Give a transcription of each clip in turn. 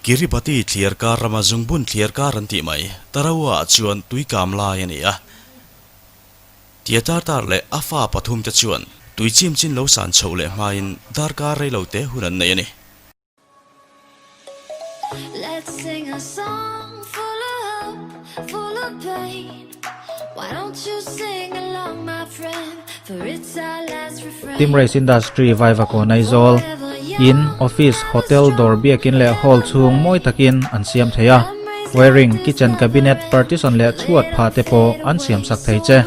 Kiribati thliar kar rama zungbun thliar kar an tih mai, Tarawa-ah chuan tui kam lai a ni a. Tia tar tar leh a fa pathumte chuan tui chim chin lo san chhoh leh hmain darkar rei lo te hun an nei a ni. Team Race Industry Vaivakawn Aizawl, In, Office, Hotel, Dawr biakin leh Hall chhung mawi takin an siam thei a. Wiring, Kitchen Cabinet, Partition leh chhuat phah te pawh an siam sak thei che.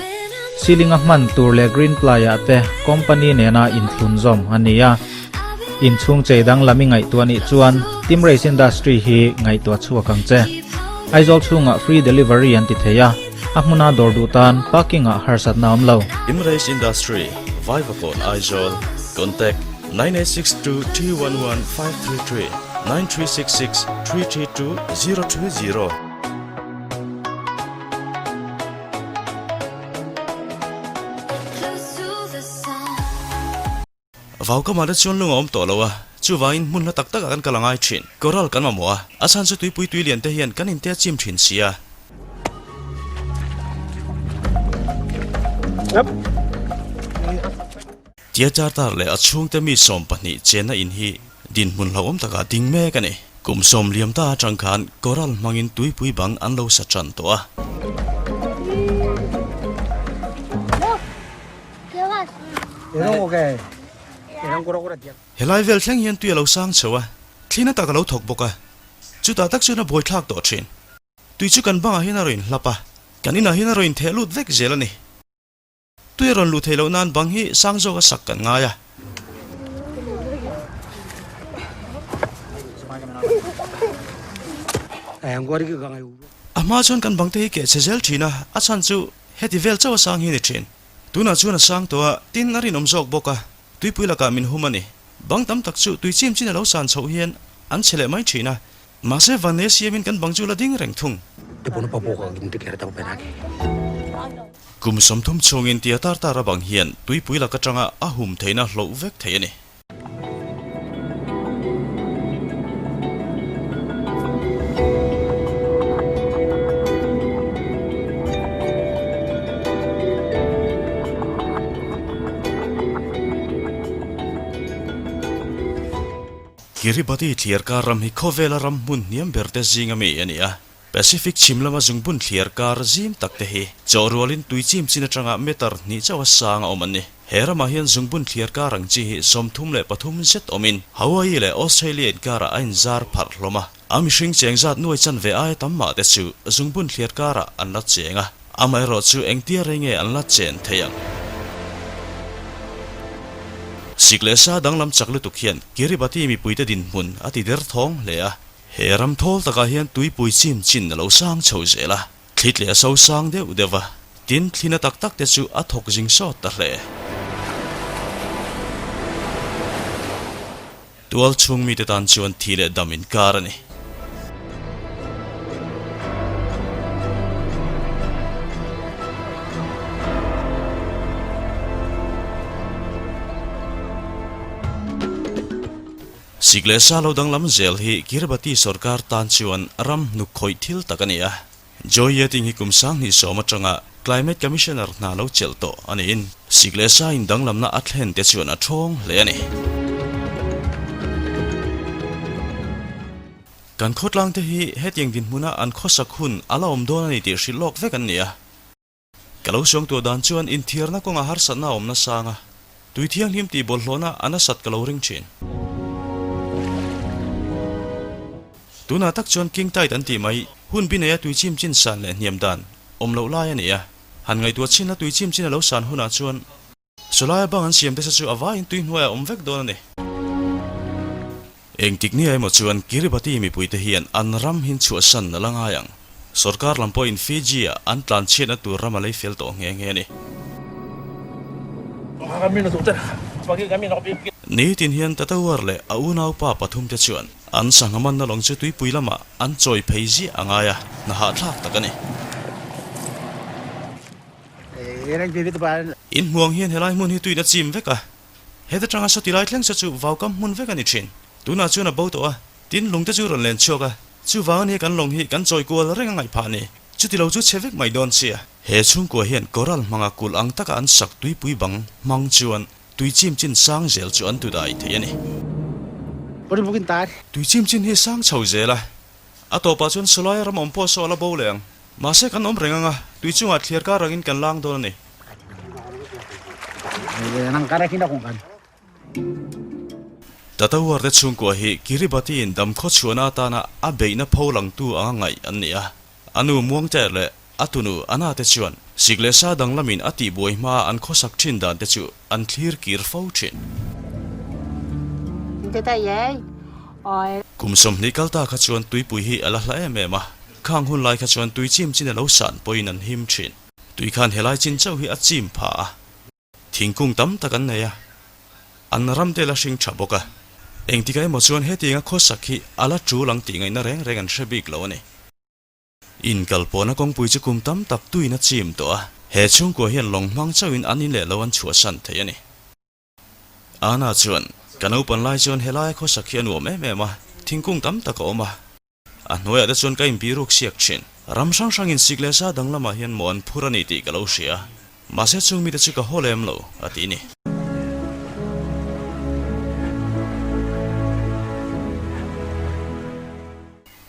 Ceiling a hman tur leh green ply ah te company nena inthlun zawm a ni a. Inchhung chei danglam i ngaihtuah nih chuan Team Race Industry hi ngaihtuah chhuak ang che. Aizawl chhungah free delivery an ti thei a, a hmuna dawr duh tan parking ah harsatna awm lo. Team Race Industry, Vaivakawn Aizawl, Contact, 9862 211 533, 9366 332 020. Vaukamah te chuan lung a awm tawh lo a, chuvangin hmun hla tak takah kan kal a ngai thin. Coral kan mamawh a, a chhan chu tuipui tui lian te hian kan inte a chim thin si a. Tia Chartar leh a chhungte mi 12 chenna in hi dinhmun hlauhawm takah ding mek a ni. Kum sawm liam ta atang khan coral hmangin tuipui bang an lo sa tan tawh a. Helai vel thleng hian tui a lo sang chho a, thli na tak a lo thawk bawk a, chutah tak chuan a buaithlak tawh thin. Tui chu kan bangah hian a rawn inhlap a, kan inah hian a rawn intheh lut vek zel a ni. Tui a rawn luh theih loh nan bang hi sang zawk a sak kan ngai a. A hma chuan kan bangte hi keh chhe zel thin a, a chhan chu heti vel chauh a sang hi a ni thin. Tunah chuan a sang tawh a, tin a rinawm zawk bawk a, tuipui lakah min hum a ni. Bang tam tak chu tui chim chin a lo san chhoh hian an chhe leh mai thin a, mahse van e siamin kan bang chu la ding reng thung. Kum 30 chhungin tia tar tar a bang hian tuipui lak atanga a hum theihna hloh vek thei a ni. Kiribati thliar kar ram hi khawvela ram hmun hniam ber te zinga mi a ni a. Pacific chhim lama zungbun thliar kar zim tak te hi chaw rualin tui chim chin atanga meter hnih chauha sang a awm an ni. He ramah hian zungbun thliar kar ang chi hi 33 zet awmin Hawaii leh Australia inkarah a inzar pharh hlawm a. A mihring cheng zat nuai chanve aia tam mah te chu zungbun thliar karah an la cheng a, amaherawh chu engtia rei nge an la chen thei ang? Sik leh sa danglam chak lutuk hian Kiribati mipuite dinhmun a ti derthawng hle a. He ram thawl takah hian tuipui chin chin a lo sang chho zel a, thli tleh a so sang deuh deuh va, tin thlina tak tak te chu a thawk zing sawt ta hle. Tual chhung mite tan chuan thi leh dam inkar a ni. Sik leh sa lo danglam zel hi Kiribati sorkar tan chuan ram hnuk khawih thil tak a ni a. Joy Yeting hi kum 2010 atanga Climate Commissioner hna lo chelh tawh a niin sik leh sa in danglamna a thlen te chuan a thawng hle a ni. Kan khawtlang te hi hetiang dinhmuna an khawsak hun a la awm dawn a ni tih hrilh lawk vek an ni a. Ka lo suangtuah dan chuan inthiarna kawnga harsatna a awm nasang a, tui thianghlim tih bawlhhlawhna a nasat ka lo ring thin. Tunah tak chuan King Tide an tih mai, hun bi neia tui chim chin san leh hniam dan awm loh lai a ni a. Han ngaihtuah chin a tui chim chin a lo san hunah chuan sawlaia bang an siam te sa chu a vaiin tui hnuaiah a awm vek dawn a ni. Engtik nia emaw chuan Kiribati mipuite hian an ram hin chhuahsan a la ngai ang. Sorkar lam pawhin Fiji-ah an tlanchhiatna tur ram a lei fel tawh nghe nghe a ni. Nitin hian Tatawar leh a unaupa pathumte chuan an sangha manna lawng chu tuipui lamah an chawi phei ziah a ngai a, hna hahthlak tak a ni. Inhmuang hian helai hmun hi tuin a chim vek a. Heta tanga sawti lai thleng sa chu vaukam hmun vek a ni thin. Tunah chuan a bo tawh a. Tin, lungte chu rawn len chhuak a, chuvang a nia kan lawng hi kan chawi kual reng a ngaih phah ni. Chuti lo chu chhe vek mai dawn sia. He chhungkua hian coral hmanga kulh ang taka an sak tuipui bang hmang chuan tui chim chin sang zel chu an tudai thei a ni. Tui chim chin hi sang chho zel a, a tawpah chuan sawlaia ram awm pawh saw a la bo leh ang. Mahse kan awm reng ang a, tui chungah thliar kar angin kan lang dawn a ni. Tatawar te chhungkua hi Kiribati in damkhaw chhuahna atana a beihna pho langtu anga ngaih an ni a. A nu Muangter leh a tunu Ana te chuan sik leh sa danglamin a tihbuai hmaa an khawsak thin dan te chu an thlir kir fo thin. Kum 20 kal ta kha chuan tuipui hi a la hla em em a, khang hun lai kha chuan tui chim chin a lo san pawhin an him thin. Tui khan helai chin chauh hi a chim phah a. Thingkung tam tak an nei a, an ram te la hring tha bawk a. Engtikah emaw chuan hetianga khawsak hi a la tul ang tih ngaihna reng reng an hre bik lo a ni. Inkal pawhna kawngpui chu kum tam tak tuin a chim tawh a, he chhungkua hian lawng hmang chauhin an in leh lo an chhuahsan thei a ni. Anna chuan, Ka naupan lai chuan helaia khawsak hi a nuam em em a, thingkung tam tak a awm a. A hnuaiah te chuan ka inbih ruk siak thin. Ram hrang hrangin sik leh sa dang lamah hian maw an phur a ni tih ka lo hria. Mahse chung mite chu ka haw lem lo, a ti ni.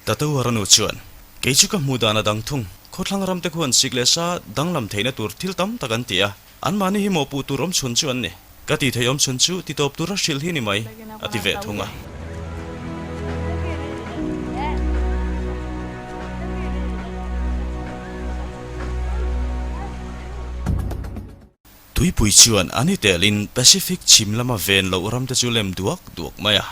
Tatawara nu chuan, Kei chu ka hmuh dan a dang thung. Khawthlang ramte khuan sik leh sa danglam theihna tur thil tam tak an ti a. Anmahni hi mawhpuh tur awm chhun chu an ni. Ka tih theih awm chhun chu ti tawp tura hrilh hi ni mai, a ti ve thung a. Tuipui chuan a ni telin Pacific chhim lama ven loh ramte chu lem duak duak mai a.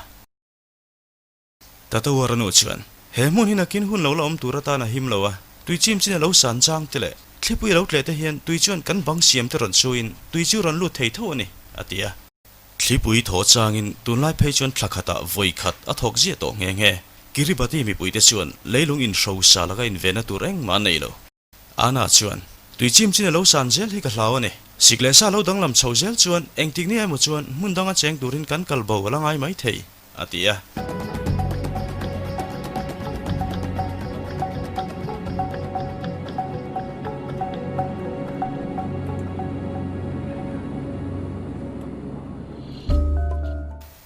Tatawara nu chuan, He hmun hi nakin hun lo la awm tur atan a him lo a, tui chim chin a lo san chang te leh thlipui a lo tleh te hian tui chuan kan bang siam te rawn suin tui chu rawn lut thei tho a ni, a ti a. Thlipui thaw changin tunlai phei chuan thla khatah vawi khat a thawk ziah tawh nghe nghe. Kiribati mipuite chuan leilung inhrosa laka invenna tur engmah an nei lo. Anna chuan, Tui chim chin a lo san zel hi ka hlau a ni. Sik leh sa lo danglam chho zel chuan engtik ni emaw chuan hmun danga cheng turin kan kal bo a la ngai mai thei, a ti a.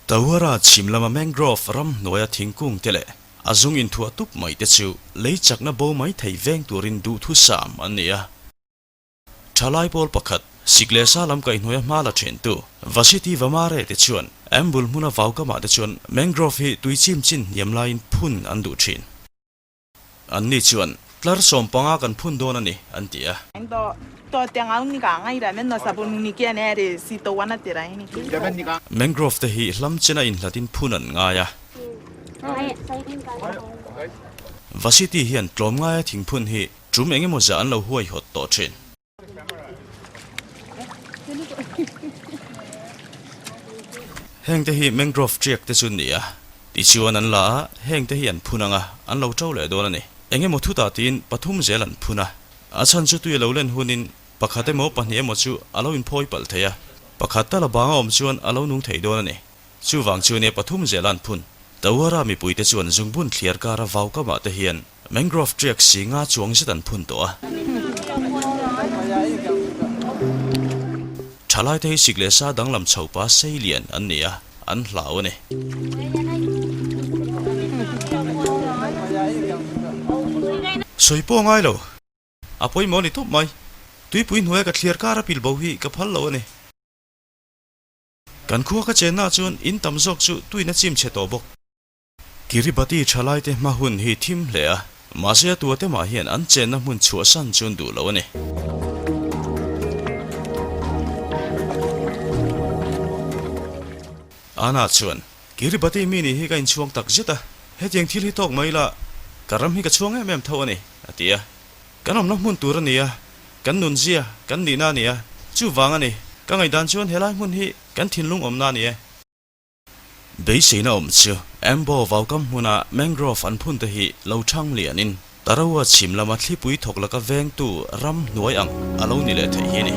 Tawara chhim lama mangrove ram hnuaia thingkung te leh A zung inthuah tup mai te chu lei chakna bo mai thei veng turin duhthusam an ni a. Thalai pawl pakhat, sik leh sa lam kaihhnuaia hma la thentu Vasiti Vamare te chuan Ambul hmuna vaukamah te chuan mangrove hi tui chim chin hniam laiin phun an duh thin. Anni chuan tlar 15 kan phun dawn a ni, an ti a. Mangrove te hi hlam chena inhlatin phun an ngai a. Vasiti hian tlawmngaia thingphun hi tum eng emaw zah an lo huaihawt tawh thin. Hengte hi mangrove tiak te chu ni a, tichuan an la a, hengte hi an phun ang a, an lo to leh dawn a ni. Eng emaw thutah tiin pathum zel an phun a, a chhan chu tui a lo len hunin pakhat emaw pahnih emaw chu a lo inphawi palh thei a, pakhat tal a bang a awm chuan a lo nung thei dawn a ni. Chuvang chu nia pathum zel an phun. Tawara mipuite chuan zungbun thliar kara vau kamah te hian mangrove tiak si nga chuang zet an phun tawh a. Thalaite hi sik leh sa danglam chho pa sei lian an ni a, an hlau a ni. Sawi pawh ngai lo. A pawimawh ni tawp mai. Tuipui hnuaia ka thliar kara pil bo hi ka phal lo a ni. Kan khua ka chenna chuan in tam zawk chu tuin a chim chhe tawh bawk. Kiribati thalaite hma hun hi thim hle a, mahse a tua te mah hian an chenna hmun chhuahsan chu an duh lo a ni. Anna chuan, Kiribati mi nih hi ka inchhuang tak zet a, hetiang thil hi tawk mai ila, ka ram hi ka chhuang em em tho a ni, a ti a. Kan awmna hmun tur a ni a, kan nunzia, kan nihna a ni a, chuvang a ni, ka ngaihdan chuan helai hmun hi kan thinlung awmna a ni e. Beiseina awm chu Ambo vaukam hmuna mangrove an phun te hi lo thang lianin Tarawa chhim lama thlipui thawk laka vengtu ram hnuai ang a lo ni leh theih hi a ni.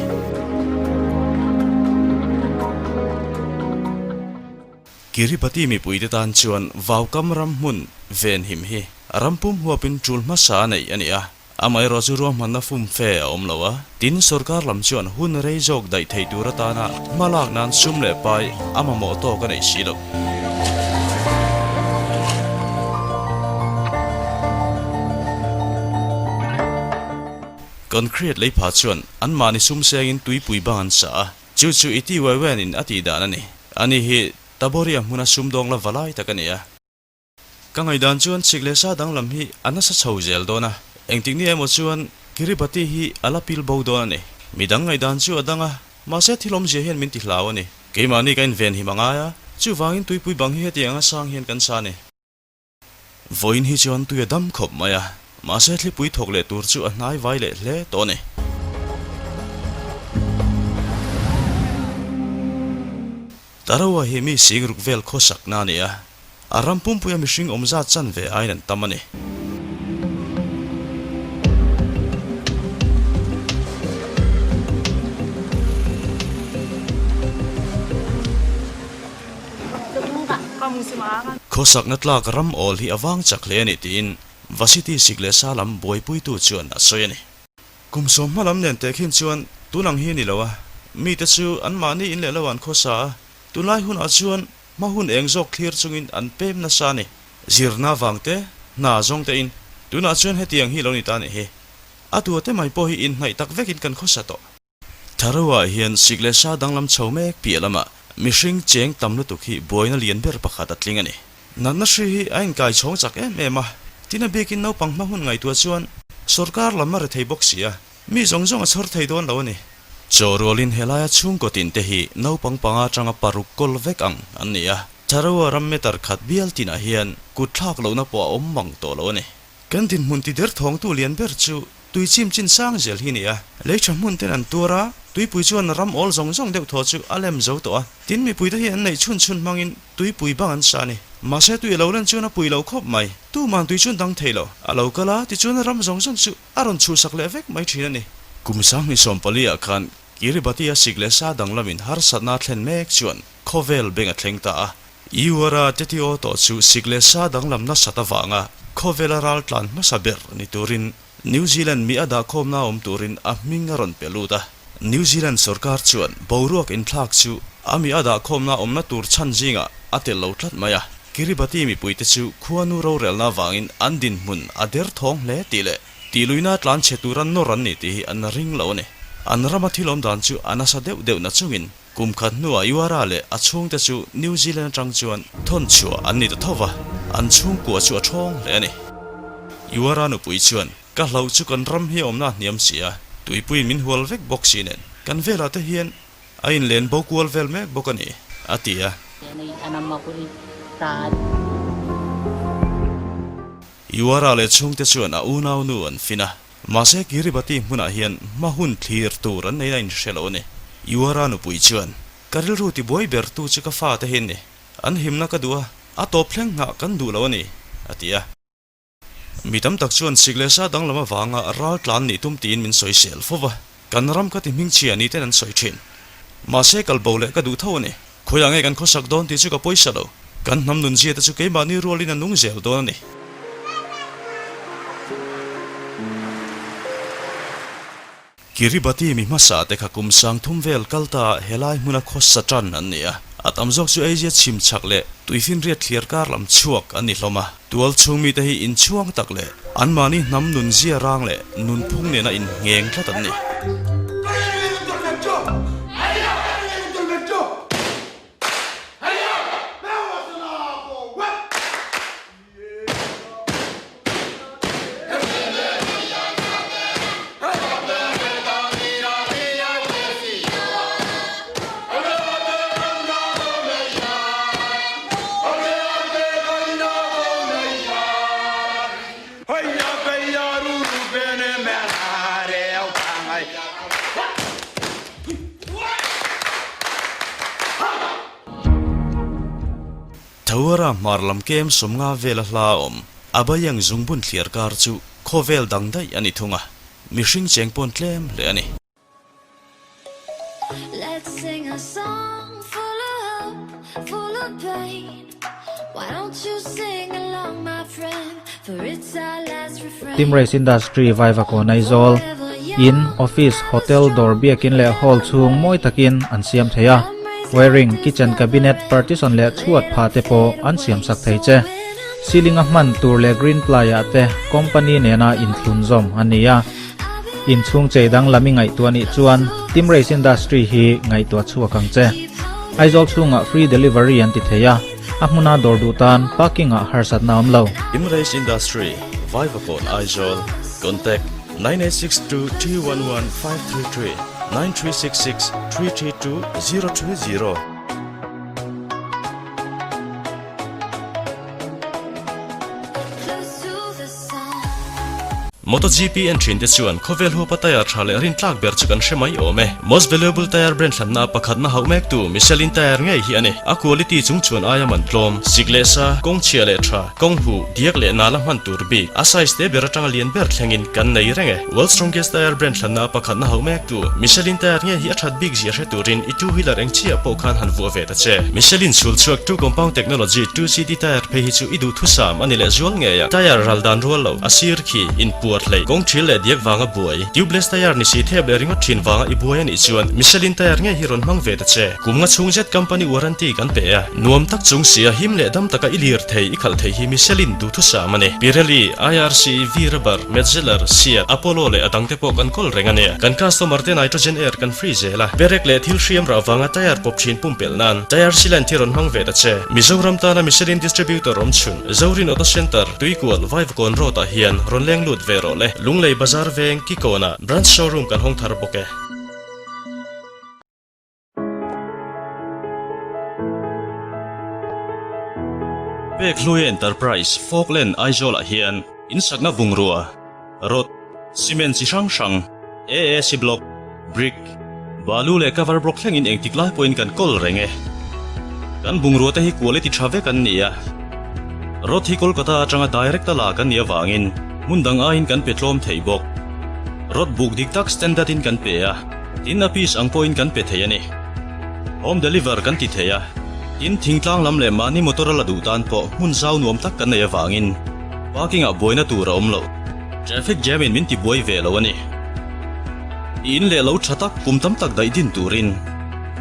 Kiribati mipuite tan chuan vaukam ram hmun venhim hi ram pum huapin tul hmasa a neih a ni a, amaherawhchu ruahmanna fumfe a awm lo a, tin sorkar lam chuan hun rei zawk daih thei tur atana hma lak nan sum leh pai a mamawh tawk a neih si lo. Concrete lei pha chuan anmahni sum sengin tuipui bang an sa a, chu chu i ti uai uain a tih dan a ni. Ani hi Taboria hmuna sumdawng la va lai tak a ni a. Ka ngaihdan chuan chhik leh sa danglam hi a nasa chho zel dawn a, engtik ni emaw chuan Kiribati hi a la pil bo dawn a ni. Midang ngaihdan chu a dang a, mahse thil awmzia hian min ti hlau a ni. Keimahni ka invenhim a ngai a, chuvangin tuipui bang hi hetiang anga sang hian kan sa a ni. Vawiin hi chuan tui a dam khawp mai a, mahse thlipui thawk leh tur chu a hnai vai leh hle tawh a ni. Tarawa hi mi sing ruk vel khawsakna a ni a, a ram pumpuia mihring awm zat chan ve aiin an tam a ni. Khawsakna tlak ram awl hi a vang chak hle a ni tiin Vasiti sik leh sa lam buaipuitu chuan a sawi a ni. Kum sawmhma lam nen teh khin chuan tun ang hi a ni lo a, mite chu anmahni in leh lo an khawsa a, tunlai hunah chuan hma hun eng zawk thlir chungin an pem nasa a ni. Zirna vang te, hna zawng te in tunah chuan hetiang hi lo ni ta a nih hi. A tua te mai pawh hi inhnaih tak vekin kan khawsa tawh. Tharoa hian sik leh sa danglam chho mek piah lamah mihring cheng tam lutuk hi buaina lian ber pakhat a tling a ni. Natna hri hi a inkai chhawng chak em em a, tin a bikin naupang hma hun ngaihtuah chuan sawrkar lam a rethei bawk si a, mi zawng zawng a chhawr thei dawn lo a ni. Chaw rualin helaia chhungkaw tin te hi naupang panga atanga paruk kawl vek ang an ni a, Tharoa ram meter khat bial tinah hian kut thlak lohna pawh a awm mang tawh lo a ni. Kan dinhmun ti der thawngtu lian ber chu tui chim chin sang zel hi a ni a. Lei tha hmun ten an tuar a, tuipui chuan ram awl zawng zawng deuh thaw chu a lem zo tawh a. Tin mipuite hi an neih chhun chhun hmangin tuipui bang an sa a ni. Mahse tui a lo len chuan a pui lo khawp mai. Tuman tui chuan dang thei lo. A lo kal a, tichuan ram zawng zawng chu a rawn chhuhsak leh vek mai thin a ni. Kum 2014 ah khan Kiribati a sik leh sa danglamin harsatna a thlen mek chuan khawvel beng a thleng ta a. Iuara Tetio tawh chu sik leh sa danglam nasat avanga khawvela ral tlan hmasa ber ni turin New Zealand mi a dahkhawmna awm turin a hming a rawn pe lut a. New Zealand sorkar chuan boruak inthlak chu a mi a dahkhawmna awmna tur chhan zingah a tel lo tlat mai a. Kiribati mipuite chu khuanu rorelna avangin an dinhmun a derthawng hle tih leh tihluihna tlanchhe tura nawr an ni tih hi an ring lo a ni. An rama thil awm dan chu a nasa deuh deuh na chungin Kum khat hnuah Iwara leh a chhungte chu New Zealand atang chuan thawn chhuah an ni ta tho va, an chhungkua chu a thawng hle a ni. Iwara nupui chuan, Ka hlauh chu kan ram hi a awmna a hniam si a, tuipuiin min hual vek bawk si nen, kan velah te hian a inlen bo kual vel mek bawk a ni, a ti a. Iwara leh chhungte chuan a unaunu an fin a. Mahse Kiribati hmunah hian hma hun thlir tur an neina inhre lo a ni. Iwara nupui chuan, Ka rilru tibuai bertu chu ka fate hi an ni. An himna ka duh a, a tawp thleng nghah kan duh lo a ni, a ti a. Mi tam tak chuan sik leh sa danglam avanga ral tlan nih tum tiin min sawisel fo va, kan ram ka ti hmingchhia ni ten an sawi thin. Mahse kal bo leh ka duh tho a ni. Khawiah nge kan khawsak dawn tih chu ka pawisa lo. Kan hnam nunzia te chu keimahni rualin a nung zel dawn a ni. Kiribati mi hmasa te kha kum 3000 vel kal ta ah helai hmuna khawsa tan an ni a. A tam zawk chu Asia chhim chhak leh tuifinriat thliar kar lam chhuak an ni hlawm a. Tual chhung mite hi inchhuang tak leh anmahni hnam nunzia rang leh nunphung nena inngheng tlat an ni. Thauara hmar lam kem 50 vela hla a awm. A Bayang zungbun thliar kar chu khawvel dang daih a ni thung a, mihring cheng pawn tlem hle a ni. Let's sing a song full of hope, full. Team Race Industry Vaivakawn Aizawl, In, Office, Hotel, Dawr biakin leh Hall chhung mawi takin an siam thei a, Wiring, Kitchen Cabinet, Partition leh chhuat phah te pawh an siam sak thei che. Ceiling a hman tur leh green ply ah te company nena inthlun zawm a ni a. Inchhung chei danglam i ngaihtuah nih chuan Team Race Industry hi ngaihtuah chhuak ang che. Aizawl chhungah free delivery an ti thei a, a hmuna dawr duh tan parking ah harsatna awm lo. Team Race Industry, Vaivakawn Aizawl, Contact, 9862 211 533 9366 332 030. MotoGP en thin te chuan khawvel huapa tyre tha leh rintlak ber chu kan hre mai awm e. Most valuable tyre brand hlanna pakhatna hauh mek tu Michelin tyre ngei hi a ni. A quality chung chuan aia man tlawm, sik leh sa, kawng chhia leh tha, kawng huh, diak leh nala hman tur bik, a size te ber atanga lian ber thlengin kan nei reng e. World Strongest Tyre brand hlanna pakhatna hauh mek tu Michelin tyre nge hi a that bik zia hre turin i two wheeler eng chiah pawh khan han vuah ve ta che. Michelin chhul chhuak two compound technology 2CD tyre phei hi chu i duh thusam a ni leh zual ngei a. Tyre ral dan rual lo, a sir khi, in puar hlei, kawng thil leh diak vanga buai, tubeless tyre ni si thep leh ringawt thin vanga i buai a nih chuan Michelin tyre nge hi rawn hmang ve ta che. Kum nga chhung zet company warranty kan pe a, nuam tak chung sia him leh dam taka i lir thei i khalh thei hi Michelin duhthusam a ni. Pirelli, IRC, V-Rubber, Metzeler, Seat, Apollo leh a dangte pawh kan kawl reng a nia. Kan customer te nitrogen air kan free zel a, perek leh thil hriam rah vanga tyre pawp thin pumpelh nan tyre sealant hi rawn hmang ve ta che. Mizoram tana Michelin distributor awm chhun, Zorin Auto Centre, Tuikual, Vaivakawn Road ah hian rawn leng lut ve rawh le. Lunglei Bazar veng, Kikawnah branch showroom kan hawng thar bawk e. Pekhlui Enterprise, Falkland, Aizawl-ah hian insakna bungrua, rod, cement chi hrang hrang, AAC block, brick, balu leh cover block thlengin engtik lai pawhin kan kawl reng e. Kan bungrua te hi quality tha vek an ni a. Rod hi Kolkata atanga direct a la kan nih avangin hmun dang aiin kan pe tlawm thei bawk. Rod buk dik tak standard in kan pe a. Tin a piece ang pawhin kan pe thei a ni. Home deliver kan ti thei a, tin thingtlang lam leh mahni motor a la duh tan pawh hmun zau nuam tak kan nei avangin parking ah buaina tur a awm lo. Traffic jam in min ti buai ve lo a ni. I in leh lo tha tak kum tam tak daih din turin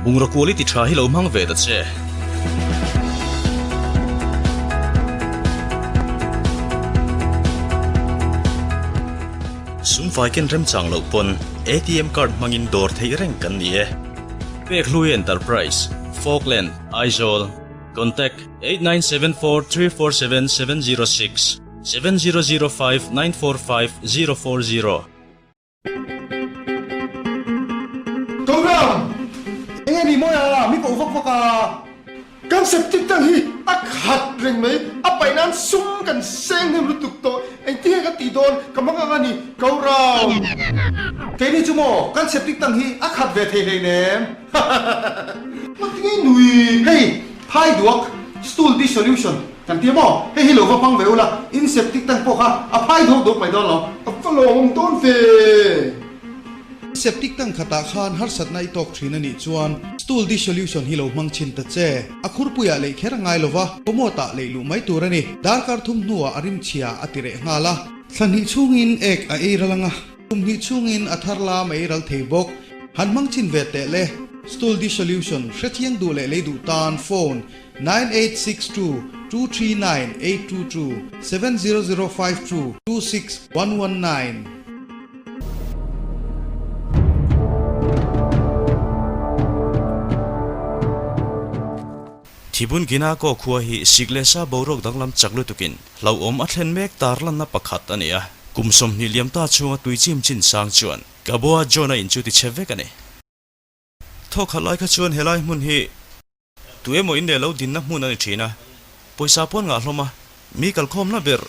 bungraw quality tha hi lo hmang ve ta che. Sumfai ken remchang loh pawn ATM card hmangin dawr theih reng kan ni e. Pekhlui Enterprise, Falkland, Aizawl, Contact, 8974 706 7005 945 040. Program, Enge ni mawi a, mi koh vak vak a. Kan septic tank hi a khat reng mai, a paih nan sum kan seng hnem lutuk tawh, engtin nge ka tih dawn ka hmang ang a ni, Gaurav. Keini chu maw kan septic tank hi a khat ve thei hleinem. Ngati nge nui? Hei phai duak stool dissolution kan tia maw, hei hi lo va hmang ve ula, in septic tank pawh kha a phai duak duak mai dawn lo. A va lawmawm dawn ve. Septic tank khatah khan harsatna i tawk thin a nih chuan stool dissolution hi lo hmang chhin ta che. A khurpuiah leih kher a ngai lova, commode ah leih luh mai tur a ni. Darkar thum hnuah a rim chhia a ti reh nghal a. Thla hnih chhungin ek a ei ral ang a, kum hnih chhungin a thar lam a ei ral thei bawk. Han hmang chhin ve teh le. Stool dissolution hrethiang duh leh lei duh tan phone 9862 239 822 70052 26119. Thibun Ginako khua hi sik leh sa boruak danglam chak lutukin hlauhawm a thlen mek tarlanna pakhat a ni a. Kum 20 liam ta chhunga tui chim chin sang chuan Kaboa John-a in chu ti chhe vek a ni. Thawkhat lai kha chuan helai hmun hi tu emaw in leh lo dinna hmun a ni thin a, pawisa pawn ngah hlawm a, mi kalkhawmna ber,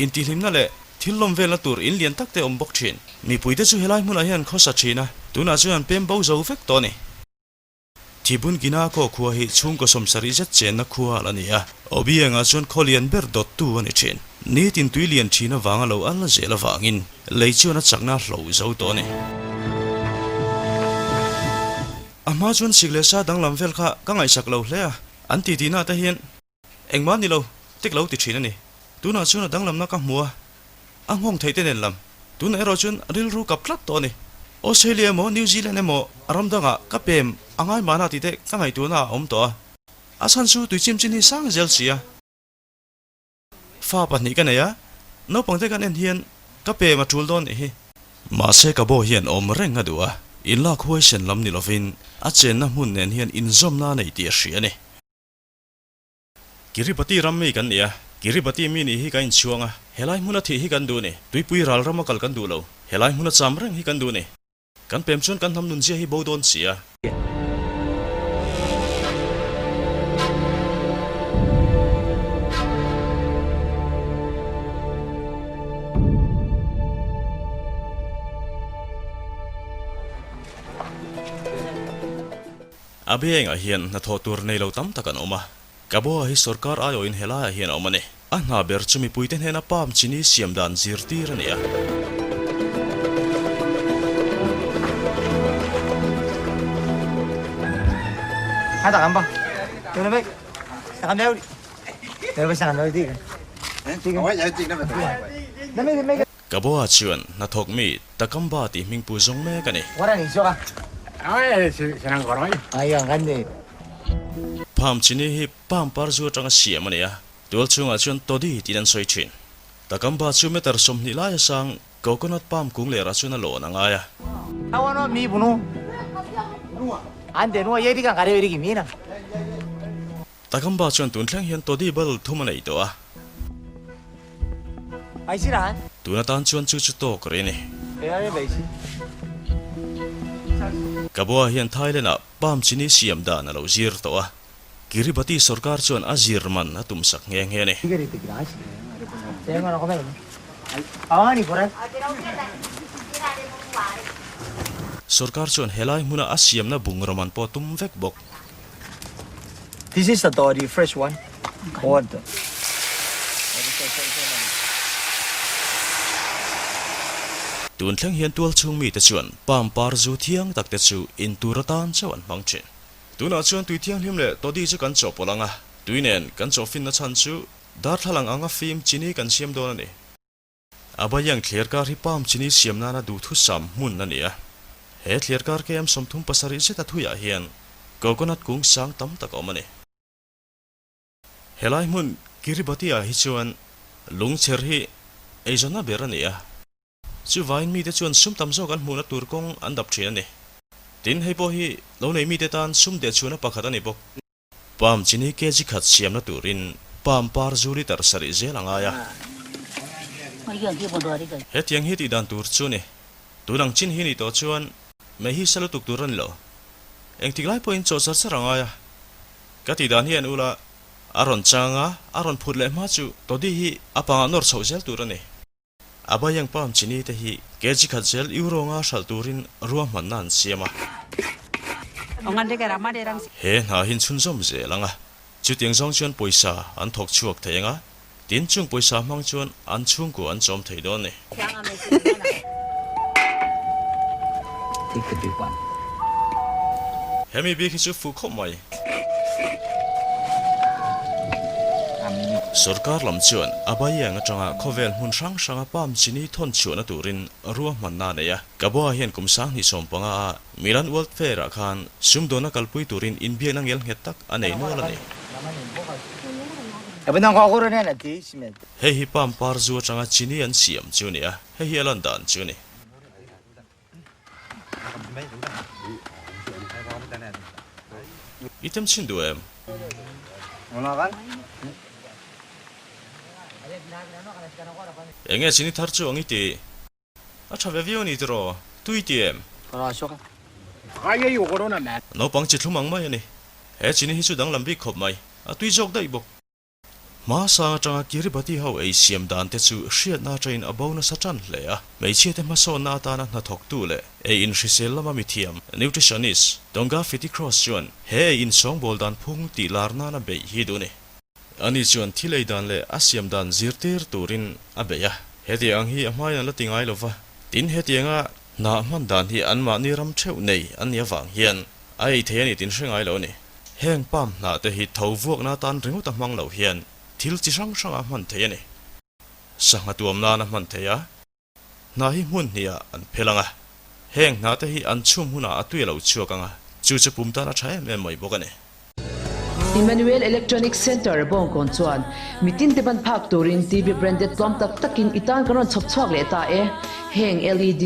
intihhlimna leh thil lawm velna tur in lian tak te awm bawk thin. Mipuite chu helai hmunah hian khawsa thin a, tunah chuan an pem bo zo vek tawh a ni. Thibun Ginako khua hi chhungkaw 70 zet chenna khua a la ni a, Obiang-ah chuan khaw lian ber dawttu a ni thin. Nitin tui lian thin avanga lo al zel avangin lei chuan a chakna a hlo zo tawh a ni. A hma chuan sik leh sa danglam vel kha ka ngaihsak lo hle a. An titi na te hian engmah ni lo tek lo ti thin a ni. Tunah chuan a danglamna ka hmu a, a nghawng theih te nen lam. Tunah erawh chuan rilru kap tlat tawh a ni. Australia emaw New Zealand emaw ram dangah ka pem a ngai mahna tih te ka ngaihtuahna a awm tawh a. A chhan chu tui chim chin hi sang zel si a. Fa pahnih ka nei a, naupangte kan en hian ka pem a tul dawn nih hi. Mahse ka baw hian awm reng a duh a, inlak huaisen lam ni lovin a chenna hmun nen hian inzawmna a nei tih a hria a ni. Kiribati ram mi kan ni a, Kiribati mi nih hi kan inchhuang a, helai hmuna thih hi kan duh ni, tuipui ral rama kal kan duh lo, helai hmuna cham reng hi kan duh ni. Kan pem chuan kan hnam nunzia hi bo dawn si a. A biaengah hian hnathawh tur nei lo tam tak an awm a. Kaboa hi sorkar aiawhin helaiah hian a awm a ni. A hna ber chu mipuite hnena palm chini siam dan zirtir a ni a. Kaboa chuan hnathawk mi Takamba tih hming pu zawng mek a ni. Palm chini hi palm par zu atanga siam a ni a, tual chhungah chuan toddy tiin an sawi thin. Takamba chu meter 20 laia sang coconut palm kung lerah chuan a lawn a ngai a. Takamba chuan tun thleng hian toddy bottle thum a nei tawh a. Tun atan chuan chu chu tawk rih a ni. Kabua hian Thailand-ah palm chini siam dan a lo zir tawh a, Kiribati sorkar chuan a zir man a tumsak nghe nghe a ni. Sorkar chuan helai hmuna a siamna bungraw man pawh a tum vek bawk. This is the toddy fresh one or the Tun thleng hian tual chhung mite chuan palm par zu thiang tak te chu in tur atan chauh an hmang thin. Tunah chuan tui thianghlim leh toddy chu kan chawhpawlh ang a, tui nen kan chawhfinna chhan chu darthlalang anga fim chini kan siam dawn a ni. Abayang thliarkar hi palm chini siam nana duhthusam hmun a ni a. He thliarkar KM 37 zeta thuiah hian coconut kung sang tam tak a awm a ni. Helai hmun Kiribati-ah hi chuan lungchher hi eizawnna ber a ni a. Chuvain mite chuan sum tam zawk an hmuhna tur kawng an dap thin a ni. Tin, hei pawh hi lo nei mite tan sum dehchhuahna pakhat a ni bawk. Palm chini kg khat siamna turin palm par zu liter sarih zel a ngai a. Hetiang hi tih dan tur chu ni. Tun ang chin hi nih tawh chuan mei hi sa lutuk tur a ni lo. Engtik lai pawhin chaw char char a ngai a. Ka tih dan hi an ul a, a rawn chang a, a rawn phut leh hma chu toddy hi a pangah nawr chhoh zel tur a ni. A bayang palm chini te hi kg khat zel euro nga hralh turin ruahmanna an siam a. He hna hi chhunzawm zel ang a, chutiang zawng chuan pawisa an thawk chhuak thei ang a, tin chung pawisa hmang chuan an chhungkua an chawm thei dawn a ni. Hemi bik hi chu fuh khawp mai. Sorkar lam chuan a Bayang atanga khawvel hmun hrang hranga palm chini thawn chhuahna turin ruahmanna a nei a. Kaboa hian kum 2015 a Milan World Fair ah khan sumdawnna kalpui turin inbiakna ngel nghet tak a nei nual a ni. Hei hi palm par zu atanga chini an siam chu a ni a, hei hi a lan dan chu a ni. I tem chhin duh em? Enge chini thar chu ang i ti? A tha ve viau a ni tiraw? Tui ti em? Naupang chi thlum ang mai a ni. He chini hi chu danglam bik khawp mai. A tui zawk daih bawk. Hma sang atanga Kiribati ho ei siam dan te chu hriatna atangin a bo nasa tan hle a. Hmeichhia te hmasawnna atana hnathawktu leh ei inhrisel lama mithiam, nutritionist, Tonga Fiti Cross chuan he ei insawngbawl dan phung tih lar nana beih hi duh a ni. Ani chuan thil ei dan leh a siam dan zirtir turin a beih a. Hetiang ang hi a hmain an la ti ngai lova, tin hetianga hna hman dan hi anmahni ram theuh nei an nih avang hian a ei thei a ni tin hre ngai lo a ni. Heng palm hnah te hi tho vuakna atan ringawt a hmang loh hian thil chi hrang hranga hman theih a ni. Sangha tuam nana hman theih a, hnah hi hmun hnihah an phel ang a, heng hnah te hi an chhum hunah a tui a lo chhuak ang a, chu chu pum tan a tha em em mai bawk a ni. Emmanuel Electronics Centre Bawngkawn chuan mitin te ban phak turin TV branded tlawm tak takin i tan kan rawn chhawp chhuak leh ta e. Heng LED,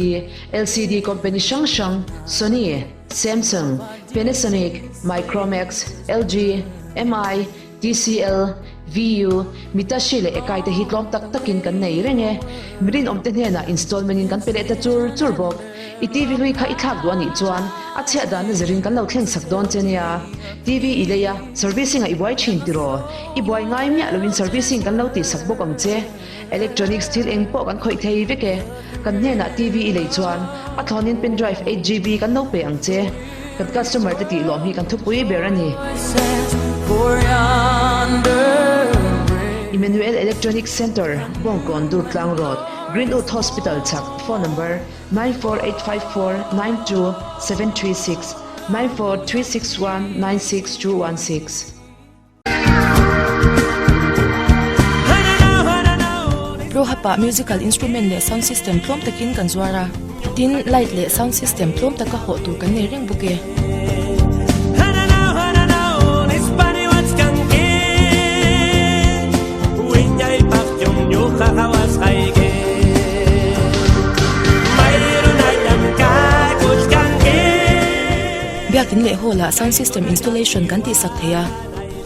LCD company hrang hrang, Sony, Samsung, Panasonic, Micromax, LG, MI, TCL, VU, Mitashi leh Ekai te hi tlawm tak takin kan nei reng e. Mi rinawmte hnenah installment in kan pe leh ta chur chur bawk. I TV hlui kha i thlak duh a nih chuan a chhiah danna zirin kan lo thleng sak dawn che nia. TV i lei a, servicing ah i buai thin tiraw? I buai ngai miah loin servicing kan lo tih sak bawk ang che. Electronics thil eng pawh kan khawih thei vek e. Kan hnenah TV i lei chuan a thlawnin pen drive 8GB kan lo pe ang che. Kan customer te tih lawm hi kan thupui ber a ni. Emmanuel Electronics Centre, Bawngkawn Durtlang Road, Greenwood Hospital chhak, Phone number, 94854 92736, 94361 96216. Rohapa musical instrument leh sound system tlawm takin kan zuar a, tin light leh sound system tlawm taka hawh tur kan nei reng bawk e. Biakin leh hall ah sound system installation kan tihsak thei a.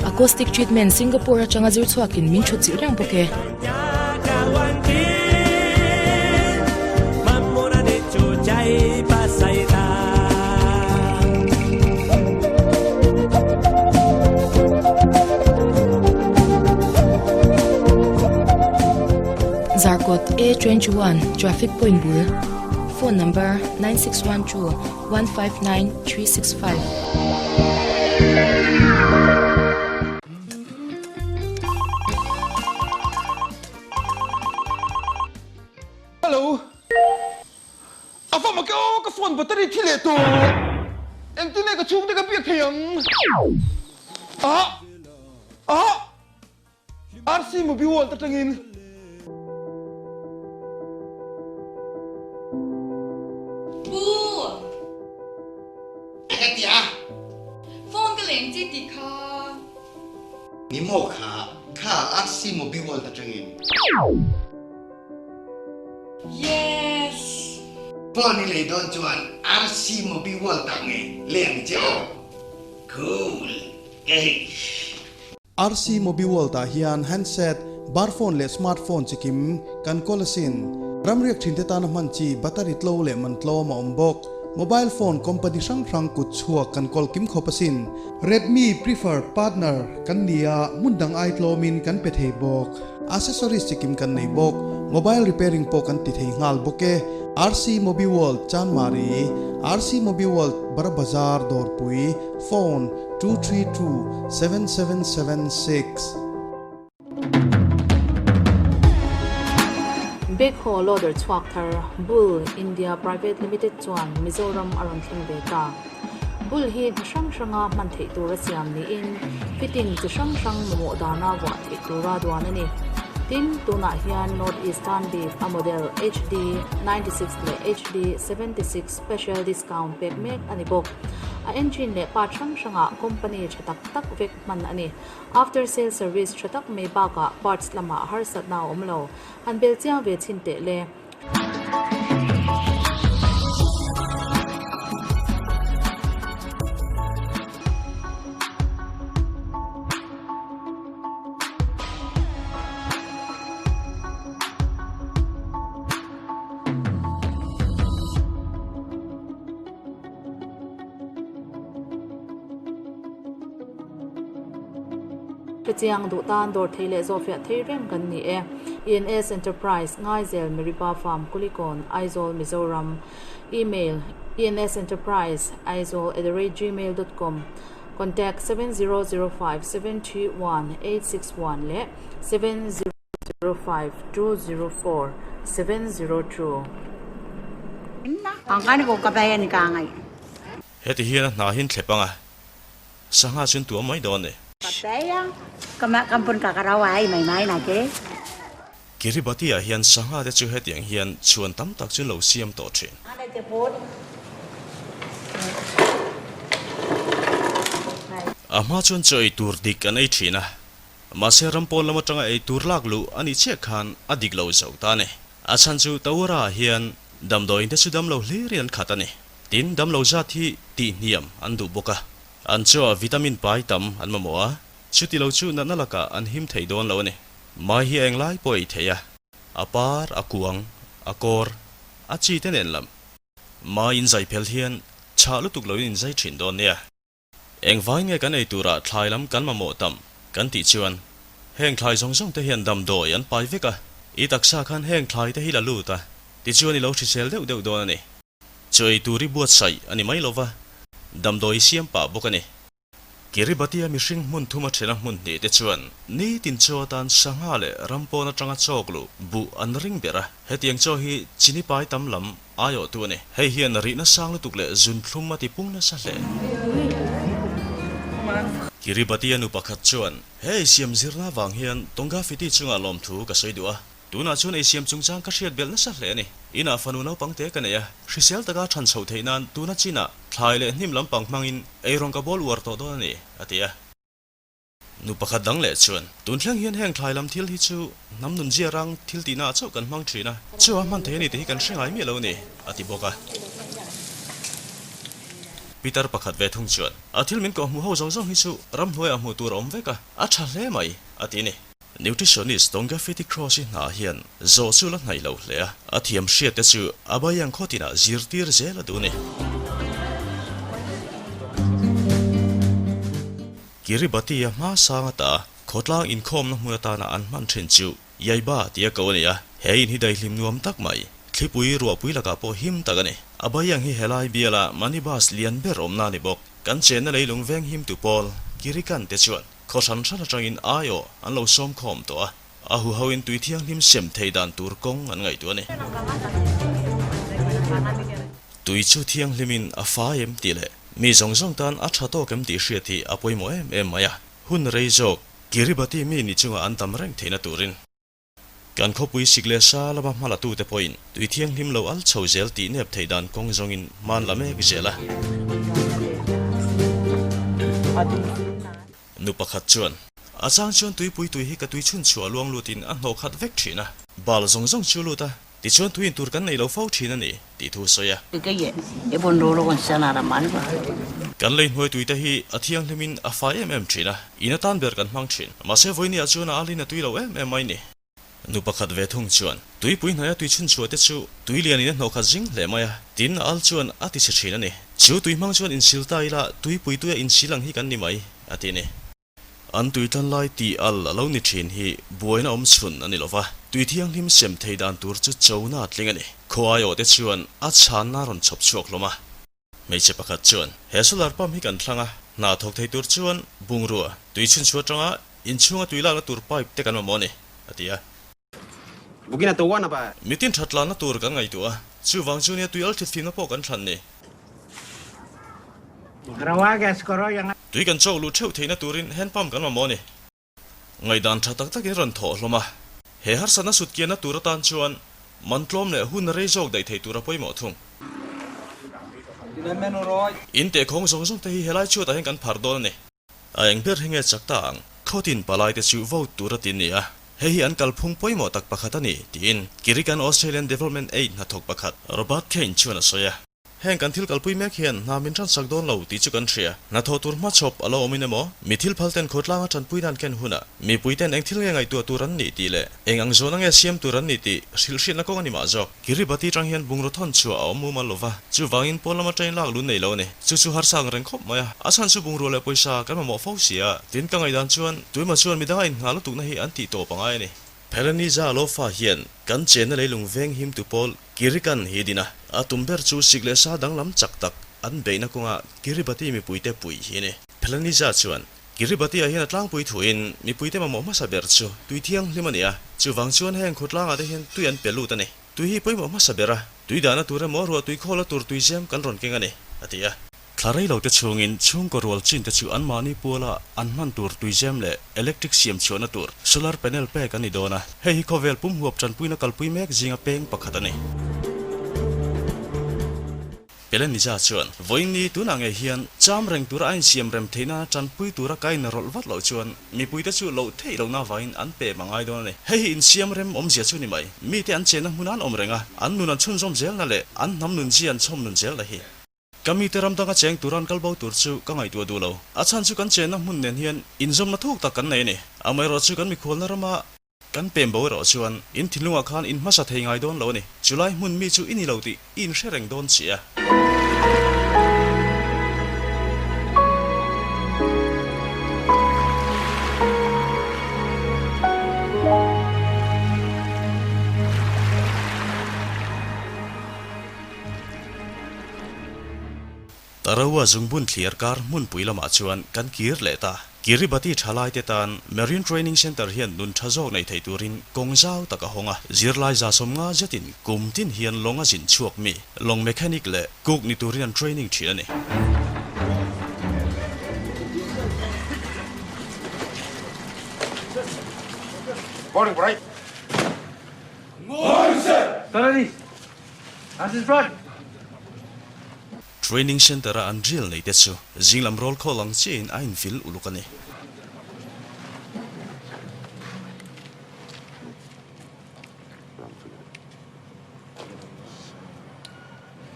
Acoustic treatment Singapore atanga zir chhuakin min thut chilh reng bawk e. Zarkawt A21 Traffic Point bul Phone number 9612 159 365. Hello. A va mak e aw, ka phone battery thi leh tawh. Engtin nge ka chhungte ka biak thei ang? Ah! Ah! RC Mobi World atangin. Pu! Ka ti a. Phone ka leng chi ti kha. Ni maw kha, kha RC Mobi World atangin. Yes! Phone i lei dawn chuan RC Mobi World ah nge leng che aw. Cool! Eish! RC Mobiworld ah hian handset, bar phone leh smart phone chi kim kan kawl asin. Ramriak thinte tana hman chi battery tlo leh man tlawm a awm bawk. Mobile phone company hrang hrang kut chhuak kan kawl kim khawp asin. Redmi preferred partner kan ni a, hmun dang ai tlawmin kan pe thei bawk. Accessories chi kim kan nei bawk. Mobile repairing pawh kan ti thei nghal bawk e. RC Mobiworld Chanmari, RC Mobiworld Bara Bazar Dawrpui, Phone, 232 7776. Backhoe loader chhuak thar Bull India Private Limited chuan Mizoram a rawn thleng ve ta. Bull hi hna hrang hranga hman theih tura siam niin fitting chi hrang hrang mamawh dana vuah theih tura duan a ni. Tin, tunah hian North Eastern bik a model HD 96 leh HD 76 special discount pek mek a ni bawk. A engine leh part hrang hrangah company tha tak tak vek hman a ni. After sale service tha tak mai bakah parts lamah harsatna a awm lo. Han bel chiang ve chhin teh le. Hrechiang duh tan dawr thei leh zawhfiah thei reng kan ni e. ENS Enterprise, Ngaizel, Meriba Farm, Kulikawn, Aizawl, Mizoram. Email, ensenterprise aizawl at the rate gmail dot com Contact, 7005 731 861 leh 7005 204 702. Heti hian a hna hin thlep ang a. Sangha chuan tuam mai dawn a ni. Kiribati-ah hian sangha te chu hetiang hian chhuan tam tak chu an lo siam tawh thin. A hma chuan chaw ei tur dik an ei thin a, mahse ram pawn lam atanga ei tur lak luh a nih chiah khan a dik lo zo ta a ni. A chhan chu Tawara-ah hian damdawiin te chu damlo hlirin an khat a ni. Tin, damlo zat hi tihhniam an duh bawk a, an chaw ah vitamin pai tam an mamawh a, chuti lo chu natna lakah an him thei dawn lo a ni. Mai hi a englai pawh ei thei a, a par, a kuang, a kawr, a chi te nen lam. Mai inzai phel hian chhah lutuk loin inzai thin dawn nia. Engvai nge kan ei turah thlai lam kan mamawh tam kan tih chuan heng thlai zawng zawng te hian damdawi an pai vek a, i taksa khan heng thlai te hi la lut a, tichuan i lo hrisel deuh deuh dawn a ni. Chu ei tur i buatsaih a ni mai lova, damdawi i siam pah bawk a ni. Kiribati-a mihring hmun thuma thena hmun hnih te chuan nitin chaw atan sangha leh ram pawn atanga chawk luh buh an ring ber a, hetiang chaw hi chini pai tam lam Aiawhtu a ni. Hei hian rihna sang lutuk leh zunthlum a tipung nasa hle. Kiribati-a nu pakhat chuan, He eisiam zirna avang hian Tonga Fiti chungah lawmthu ka sawi duh a. Tunah chuan eisiam chungchang ka hriat belh nasa hle a ni. Inah fanu naupang te ka nei a, hrisel taka than chhoh theih nan tuna chinah thlai leh hnim lampang hmangin eirawng ka bawl uar tawh dawn a ni, a ti a. Nu pakhat dang leh chuan, Tun thleng hian heng thlai lam thil hi chu hnam nun zia rang thil tihna ah chauh kan hmang thin a, chu a hman thei a ni tih hi kan hre ngai miah lo a ni, a ti bawk a. Peter pakhat ve thung chuan, A thil min kawhhmuh ho zawng zawng hi chu ramhnuaiah hmuh tur a awm vek a, a tha hle mai, a ti a ni. Nutritionist Tongafiti Cross-i hna hian zawh chu la hnaih lo hle a, a thiam hriat te chu a Bayang khaw tinah zirtir zel a duh a ni. Kiribati-a hma sang ata khawtlang inkhawmna hmun atana an hman thin chu Yaiba tia ko a ni a, he in hi daihlim nuam tak mai, thlipui ruahpui lakah pawh him tak a ni. A Bayang hi helai biala money bus lian ber awmna a ni bawk. Kan chenna leilung veng himtu pawl Kirikan te chuan Khaw hran hran atangin aiawh an lo sawm khawm tawh a, a huhoin tui thianghlim sem thei dan tur kawng an ngaihtuah a ni. Tui chu thianghlimin a fai em tih leh mi zawng zawng tan a tha tawk em tih hriat hi a pawimawh em em mai a, hun rei zawk Kiribati mi ni chunga an dam reng theihna turin. Kan khawpui sik leh sa lama hmalatute pawhin tui thianghlim lo al chho zel tih nep theih dan kawng zawngin hman la mek zel a. Nu pakhat chuan, A chang chuan tuipui tui hi ka tui chhun chhuah luang lutin a hnawh khat vek thin a, bal zawng zawng chu lut a, tichuan tui in tur kan nei lo fo thin a ni, tih thu a sawi a. Kan lei hnuai tuite hi a thianghlimin a fai em em thin a, in atan ber kan hmang thin. Mahse vawinia chuan a alin a tui lo em em mai ni. Nu pakhat ve thung chuan tuipui hnaia tui chhun chhuah te chu tui lianin a hnawh khat zing hle mai a, tin a al chuan a ti chhe thin a ni. Chu tui hmang chuan insil ta ila tuipui tuia insil ang hi kan ni mai, a ti a ni. An tui tlan lai tih al a lo ni thin hi buaina awm chhun a ni lo va, tui thianghlim sem thei dan tur chu chona a tling a ni. Khaw aiawh te chuan a chhanna a rawn chhawp chhuak hlawm a. Hmeichhe pakhat chuan, He solar pump hi kan thlang a, hna thawk thei tur chuan bungrua, tui chhunchhuah atanga inchhunga tui lakna tur pipe te kan mamawh a ni, a ti a. Mitin that tlanna tur kan ngaihtuah a, chuvang chu nia tui al thlit fimna pawh kan thlan ni. Tui kan chawk luh theuh theihna turin hand pump kan mamawh a ni. Ngaihdan tha tak takin rawn thawh hlawm a, he harsatna sut kianna tur atan chuan man tlawm leh hun rei zawk daih thei tur a pawimawh thung. In tehkhawng zawng zawng te hi helai chhuatah hian kan phar dawn a ni. A eng ber hi nge chak ta ang? Khawtin palai te chu vote tur a tin ni a, hei hi an kalphung pawimawh tak pakhat a ni, tiin Kirikan Australian Development Aid hnathawk pakhat Robert Cain chuan a sawi a. Heng kan thil kalpui mek hian hna min tansak dawn lo tih chu kan hria. Hnathawh tur hmachhawp a lo awmin emaw, mi thil phal ten khawtlanga tanpui nan ken hunah mipui ten eng thil nge ngaihtuah tur an nih tih leh eng ang zawhna nge siam tur an nih tih hrilhhriatna kawng a ni mah zawk. Kiribati tang hian bungraw thawn chhuah a awm mumal lo va, chuvangin pawn lama train lak lun nei lo a ni. Chu chu harsa ang reng khawp mai a, a chhan chu bungrua leh pawisa kan mamawh fo si a. Tin, ka ngaihdan chuan tuima chuan midanga innghah lutukna hi an tih tawp a ngai a ni. Phelaniza Lofa hian kan chenna leilung veng him tu pawl Kirikan hi din a, a tum ber chu sik leh sa danglam chak tak an beihna kawnga Kiribati mipuite pui hi a ni. Phelaniza chuan Kiribati-ah hian a tlangpui thuin mipuite mamawh hmasa ber chu tui thianghlim a ni a, chuvang chuan heng khawtlangah te hian tui an pe lut a ni. Tui hi pawimawh hmasa ber a, tui dahna tur emaw ruah tui khawla tur tui zem kan rawn keng a ni, a ti a. Thla rei lo te chhungin chhungkaw rual chin te chu anmahni puala an hman tur tuizem leh electric siam chhuahna tur solar panel pek an ni dawn a, hei hi khawvel pum huap tanpuina kalpui mek zinga peng pakhat a ni. Peleniza chuan, Vawiinni tunah ngei hian cham reng tura a insiam rem theih nana tanpui tura ka inrawlh vat loh chuan mipuite chu loh theih lohna avangin an pem a ngai dawn a ni. Hei hi insiam rem awmzia chu ni mai. Mite an chenna hmun an awm reng a, an nun an chhunzawm zelna leh an hnam nunzia an chhawm nun zelna hi. Ka mite ram danga cheng tura an kal bo tur chu ka ngaihtuah duh lo. A chhan chu kan chenna hmun nen hian inzawmna thuk tak kan nei a ni. Amaherawh chu kan mikhualna rama kan pem bo erawh chuan in thinlungah khan in hmasa thei ngai dawn lo a ni. Chulai hmun mi chu i ni lo tih i inhre reng dawn si a. Tarawa zungbun thliar kar hmunpui lamah chuan kan kir leh ta. Kiribati thalaite tan Marine Training Centre hian nun tha zawk nei thei turin kawng zau tak a hawng a. Zirlai za 50 zetin kum tin hian lawng a zin chhuak mi, lawng mechanic leh cook ni turin an training thin a ni. Morning, right? Morning, sir! Training Centre-a an drill nei te chu zinglam roll call ang chiahin a invil uluk a ni.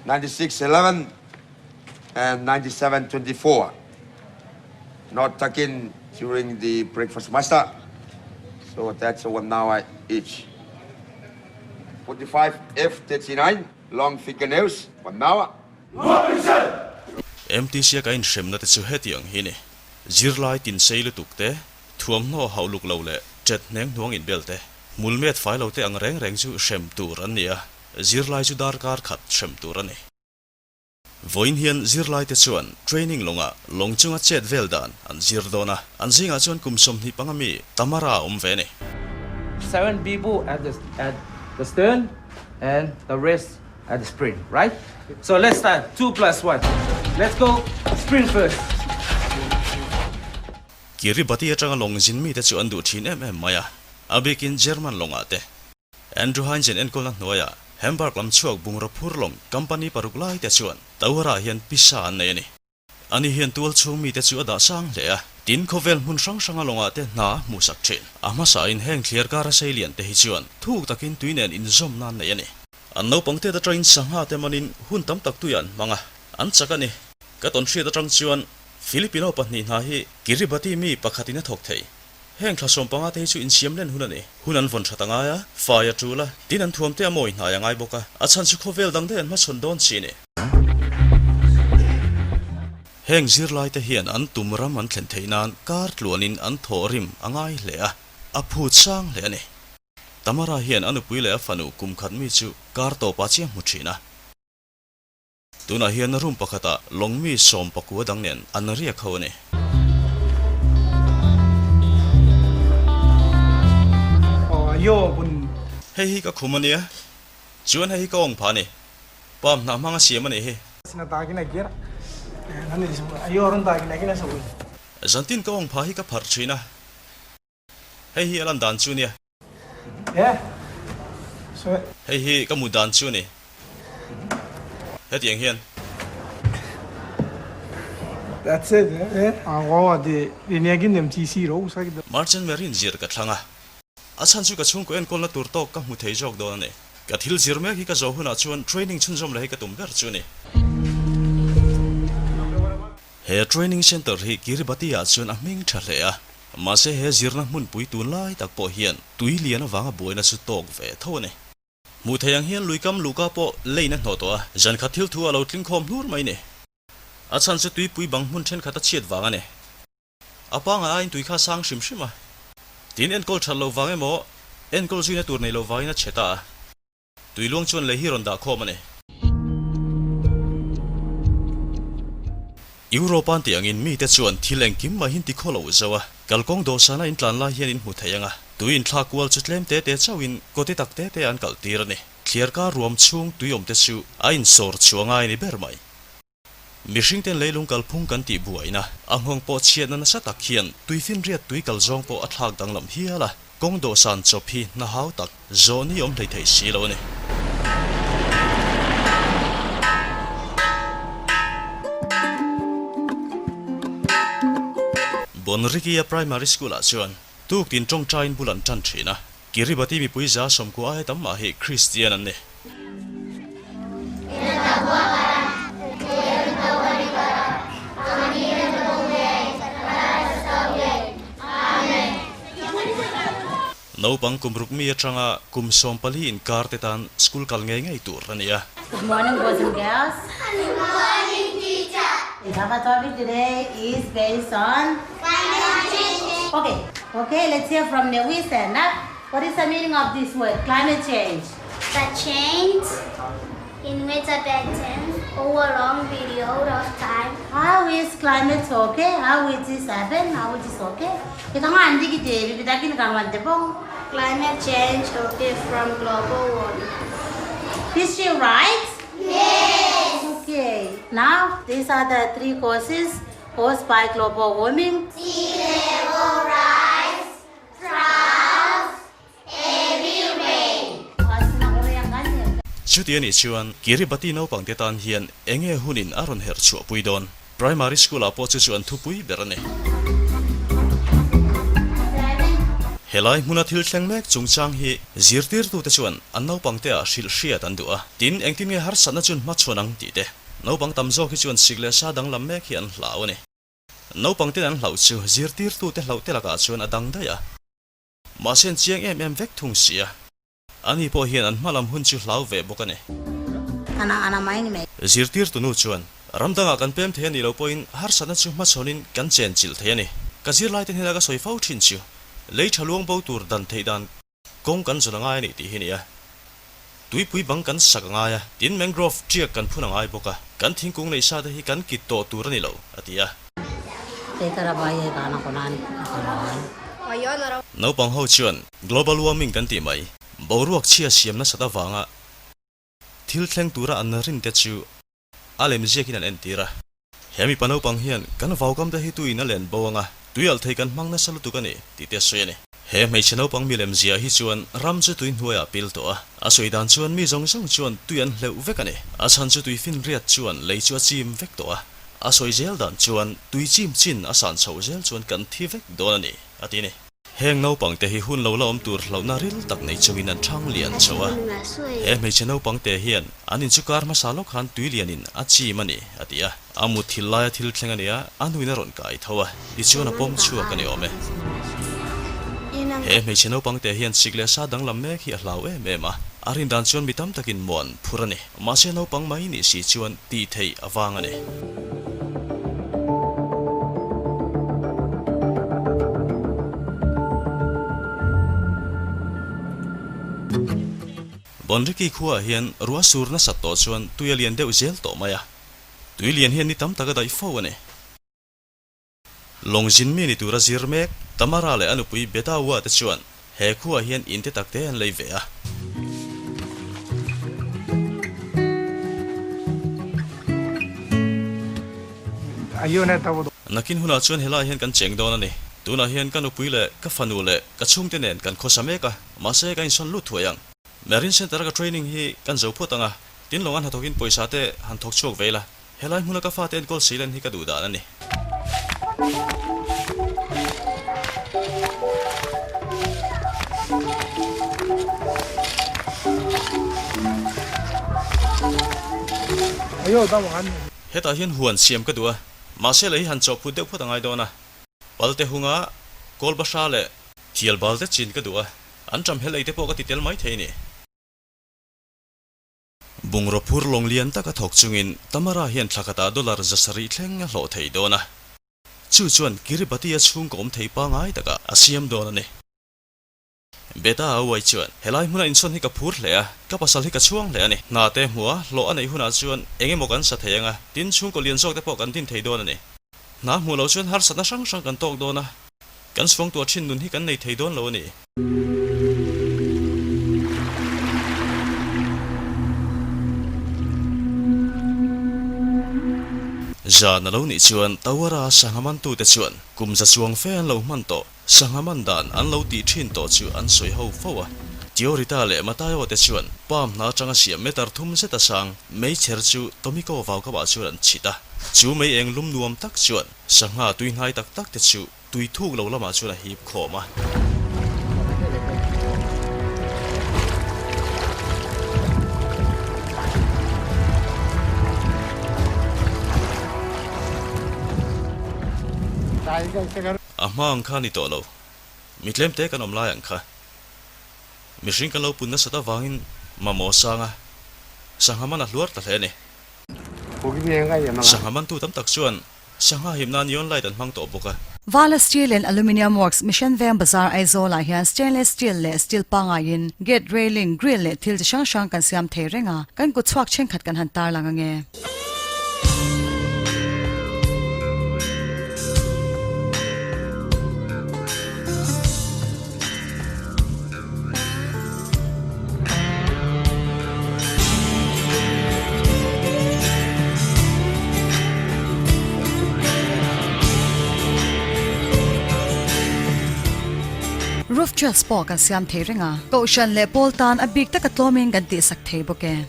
96.11 and 97.24 not taken during the breakfast muster so that's 1 hour each 45 F39 long fingernails 1 hour. MTC a ka inhremna te chu hetiang hi ni. Zirlai tin sei lutuk te, thuamhnaw hauh luk lo leh ṭet hneng hnuang inbel te, hmul met fai lo te ang reng reng chu hrem tur an ni a, zirlai chu darkar khat hrem tur a ni. Vawiin hian zirlaite chuan training lawngah lawng chunga chet vel dan an zir dawn a, an zingah chuan kum 25 mi Tamara a awm ve a ni. Seven people at the at the stern and the rest at the sprint, right? So let's start two plus one. Let's go sprint first. Kiribati atanga lawng zin mite chu an duh thin em em mai a, a bikin German lawngah te. Andrew Heinzen enkawlna hnuaiah Hamburg lam chhuak bungraw phur lawng company paruk lai te chuan Tauhara hian pisa an nei a ni. Ani hian tual chhung mite chu a dah sang hle a, tin khawvel hmun hrang hranga lawngah te hna a hmuhsak thin. A hmasain heng thliar kara sei lian te hi chuan thuk takin tui nen inzawm nan nei a ni. An naupang tet atangin sangha te manin hun tam tak tuiah an hmang a, an chak a ni. Ka tawn hriat atang chuan Filipino pahnih hna hi Kiribati mi pakhatin a thawk thei. Heng thla 15 te hi chu insiam len hun a ni. Hun an vawn that a ngai a, fai a tul a, tin an thuam te a mawi hnai a ngai bawk a, a chhan chu khawvel dang daih an hmachhawn dawn chi a ni. Heng zirlai te hian an tum ram an thlen theih nan kar tluanin an thawh rim a ngai hle a, a phut sang hle a ni. Tamara hian a nupui leh a fanu kum khat mi chu kar tawpah chiah hmu thin a. Tunah hian room pakhatah lawng mi 19 dang nen an riak ho a ni. Hei hi ka khum a nia, chuan hei hi ka awng phah a ni. Palm hnah hmanga siam a nih hi. Zantin ka awng phah hi ka pharh thin a, hei hi a lan dan chu nia. Hei hi ka mu dan chu a ni. Hetiang hian. Merchant Marine zir ka thlang a. A chhan chu ka chhungkaw enkawlna tur tawk ka hmu thei zawk dawn a ni. Ka thil zir mek hi ka zawh hunah chuan training chhunzawm leh hi ka tum ber chu a ni. He training centre hi Kiribati-ah chuan a hming tha hle a. Mahse he zirna hmunpui tun lai tak pawh hian tui lian avanga buaina chu tawk ve tho a ni. Hmuh theih ang hian luikam luhka pawh lein a hnawh tawh a, zan khat thil thu a lo tling khawm hnur mai ni. A chhan chu tuipui bang hmun thenkhat a chhiat vang a ni. A pangai aiin tui kha a sang hrim hrim a. Tin enkawl that loh vang emaw, enkawl zuina tur nei loh vangin a chhe ta a. Tui luang chuan lei hi rawn dah khawm a ni. Europe an tih angin mite chuan thil engkim mai hi an ti khaw lo zo a, kalkawng dawhsana in tlan lai hian in hmu thei ang a, tui inthlak kual chu tlem te te chauhin kawti tak te te an kalh tir a ni. Thliarkar ruam chhung tui awm te chu a insawr chhuah ngai a ni ber mai. Mihringten leilung kalphung kan tih buaina, a nghawng pawh chhiatna nasa tak hian tuifinriat tui kal zawng pawh a thlak danglam hial a, kawng dawhsan chawp hi hna hau tak zawh ni awm hlei thei si lo a ni. Bonrikia Primary School-ah chuan tuktin tawngtaiin bul an tan thin a. Kiribati mipui 190 aia tam mah hi Kristian an ni. Naupang kum ruk mi atanga kum 14 inkar te tan school kal ngei ngei tur a ni a. Good morning boys and girls. Good morning teacher. Our topic today is based on Climate change. Okay, okay, let's hear from Newi. Stand up. What is the meaning of this word, climate change? The change in weather patterns over a long period of time. How is climate okay? How is this happen? How is this okay? Climate change okay from global warming. Is she right? Yes. Okay. Now, these are the three causes caused by global warming. Sea level rise, droughts, heavy rain. Chuti a nih chuan Kiribati naupang te tan hian eng nge hunin a rawn herh chhuah pui dawn? Primary school ah pawh chu chu an thupui ber a ni. Helai hmuna thil thleng mek chungchang hi zirtirtute chuan an naupang te ah hrilh hriat an duh a, tin engtin nge harsatna chun hmachhawn ang tih te. Naupang tam zawk hi chuan sik leh sa danglam mek hi an hlau a ni. Naupang ten an hlauh chu zirtirtute hlauh te lakah chuan a dang daih a. Mahse an chiang em em vek thung si a. Ani pawh hian an hmalam hun chu hlau ve bawk a ni. Zirtirtu nu chuan, Ram dangah kan pem thei a nih loh pawhin harsatna chu hmachhawnin kan chen chilh thei a ni. Ka zirlaite hnena ka sawi fo thin chu, lei tha luang bo tur dan theih dan kawng kan zawn a ngai a nih tih hi ni a. Tuipui bang kan sak a ngai a, tin mangrove tiak kan phun a ngai bawk a, kan thingkung neih sa te hi kan kit tawh tur a ni lo, a ti a. Naupang ho chuan global warming kan tih mai, boruak chhia siam nasat avanga thil thleng tura an rin te chu A lem ziakin an entir a. He mipa naupang hian kan vaukam te hi tuin a len bo anga, tui alh thei kan hmang nasa lutuk a ni, tih te a sawi a ni. He hmeichhe naupang milem ziah hi chuan ram chu tui hnuaiah a pil tawh a. A sawi dan chuan mi zawng zawng chuan tui an hleuh vek a ni. A chhan chu tui finriat chuan lei chu a chim vek tawh a. A sawi zel dan chuan tui chim chin a san chhoh zel chuan kan thi vek dawn a ni, a ti a ni. Heng naupang te hi hun lo la awm tur hlauhna ril tak nei chungin an thang lian chho a. He hmeichhe naupang te hian an in chu kar hmasa lawk khan tui lianin a chim a ni, a ti a. A mut thil laia thil thleng a nia, a nuin a rawn kai tho a, tichuan a pawm chhuak a ni awm e. He hmeichhe naupang te hian sik leh sa danglam mek hi a hlau em em a, a rin dan chuan mi tam takin muan phur a ni. Mahse naupang mai nih si chuan tih theih a vang a ni. Bonriki khuaah hian ruah sur nasat tawh chuan tui a lian deuh zel tawh mai a, tui lian hian ni tam tak a daih fo a ni. Lawng zin mi ni tura zir mek Tamara leh a nupui Betaua te chuan he khuaah hian in te tak te an lei ve a. Nakin hunah chuan helaiah hian kan cheng dawn a ni. Tunah hian ka nupui leh ka fanu leh ka chhungte nen kan khawsa mek a, mahse ka insawn lut thuai ang. Marine Centre-a ka training hi kan zo phawt ang a, tin lawng a hnathawkin pawisa te han thawk chhuak ve ila. Helai hmuna ka fate enkawl seilen hi ka duh dan a ni. Hetah hian huan siam ka duh a, mahse lei hi han chawhphut deuh phawt a ngai dawn a. Palte hunga kawl bahra leh thial bal te chin ka duh a, an ṭam hel ei te pawh ka ti tel mai thei a ni. Bungraw phur lawng lian taka thawk chungin Tamara hian thla khatah dollar 700 thleng a hlawh thei dawn a. Chu chuan Kiribati-a chhungkaw awm thei pangngai takah a siam dawn a ni. Beta a uai chuan, Helai hmuna insawn hi ka phur hle a, ka pasal hi ka chhuang hle a ni. Hna te hmuh a, hlawh a neih hunah chuan eng emaw kan sa thei ang a, tin chhungkaw lian zawk te pawh kan din thei dawn a ni. Hna hmuh loh chuan harsatna hrang hrang kan tawk dawn a, kan suangtuah thin nun hi kan nei thei dawn lo a ni. Zan a lo nih chuan Tawara sangha mantute chuan kum za chuang fe an lo hman tawh. Sangha man dan an lo tih thin tawh chu an sawi ho fo a. Tiorita leh Matayo te chuan palm hna atanga siam meter thum zet a sang meichher chu Tomiko vaukapah chuan an chhit a. Chu mei eng lum nuam tak chuan sangha tui hnai tak tak te chu tui thuk lo lamah chuan a hip khawm a. A hma ang kha ni tawh lo. Mi tlem te kan awm lai ang kha. Mihring kan lo pun nasat avangin mamawh sanga sangha man a hluar ta hle a ni. Sangha mantu tam tak chuan sangha him nan neon light an hmang tawh bawk a. Vala Steel and Aluminium Works Mission Veng Bazar Aizawl ah hian stainless steel leh steel pangaiin gate railing, grill leh thil chi hrang hrang kan siam thei reng a, kan kut chhuak thenkhat kan han tarlang ange. Roof tiles pawh kan siam thei reng a, Kohhran leh pawl tan a bik taka tlawmin kan tihsak thei bawk e.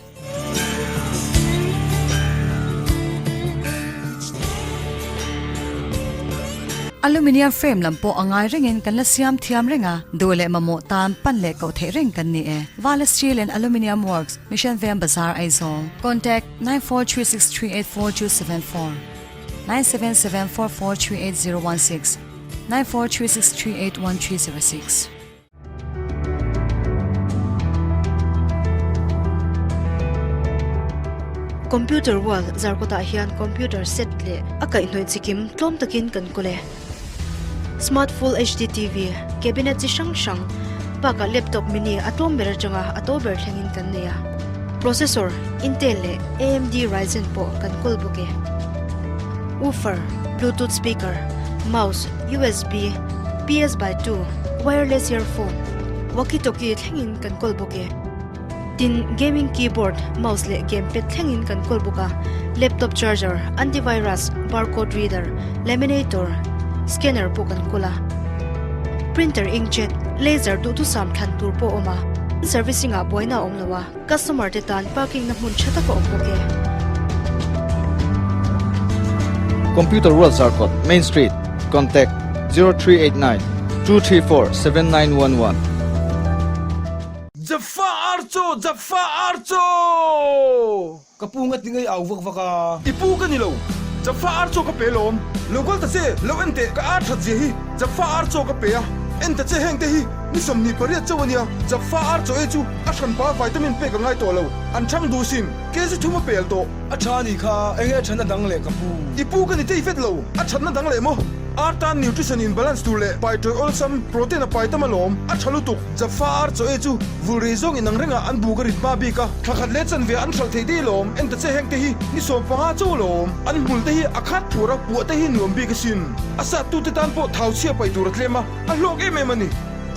Aluminium frame lam pawh a ngai rengin kan la siam thiam reng a, duh leh mamawh tan pan leh koh theih reng kan ni e. Vala Steel and Aluminium Works, Mission Veng Bazar, Aizawl. Contact, 9436384274, 9774438016, 9436381306. Computer wall zarkawtah hian computer set leh a kaihhnawih chikim tlawm takin kan kawl e. Smart Full HD TV, cabinet chi hrang hrang bakah laptop mini a tlawm ber atanga a to ber thlengin kan nei a. Processor Intel leh AMD Ryzen pawh kan kawl bawk e. Woofer, Bluetooth speaker, mouse, USB, PS by 2, wireless earphone, walkie-talkie thlengin kan kawl bawk e. Tin, gaming keyboard, mouse leh gamepad thlengin kan kawl bawk a, laptop charger, antivirus, barcode reader, laminator, scanner pawh kan kawl a. Printer inkjet, laser duhthusam thlan tur pawh a awm a, servicing ah buaina a awm lo a. Customer te tan parking na hmun tha tak a awm bawk e. Computer World Zarkawt, Main Street, Contact, 0389 234 7911. Jaffa Archo! Jaffa Archo! Ka pu nga ti ngei au vak vak a. I pu ka ni lo. Jaffa Archo ka pe lawm. Lo kal ta che, lo en teh ka ar that zia hi. Jaffa Archo ka pe a, en ta che heng te hi ni 28 chauh a nia. Jaffa Archo ei chu a hranpa vitamin pek a ngai tawh lo. An chhang duh sin, kg thum a pel tawh. A tha ni kha, enge a thatna dang leh ka pu? I pu ka ni tei vet lo, a thatna dang leh maw? Ar tan nutrition in balance tur leh pai tawih awlsam, protein a pai tam alawm, a tha lutuk. Jaffa ar chaw ei chu vul rei zawng inang rengah an buk a rit hma bik a, thla khat leh chanve an hralh theih daih alawm, en ta che heng te hi ni 15 chauh alawm, an hmul te hi a khat phur a, puah te hi nuam bik asin. A sat tu te tan pawh thau chhia paih tur a tlem a, a hlawk em em a ni.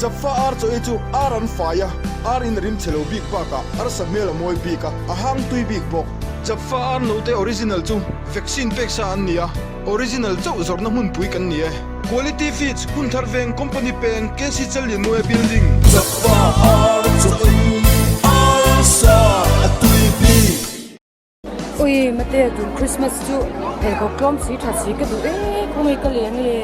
Jaffa ar chaw ei chu ar an fai a, ar in a rim chhe lo bik bakah arsa hmel a mawi bik a, a hang tui bik bawk. Jaffa ar note original chu vaccine pek sa an ni a, original chauh zawrhna hmunpui kan ni e. Quality Feeds, Hunthar Veng, Company Peng, KC Challianmuai Building. Jaffa ar chaw ei arsa a tui bik. Ui mate tun Christmas chu pheikhawk tlawm si tha si ka duh e khawnge ka leng le.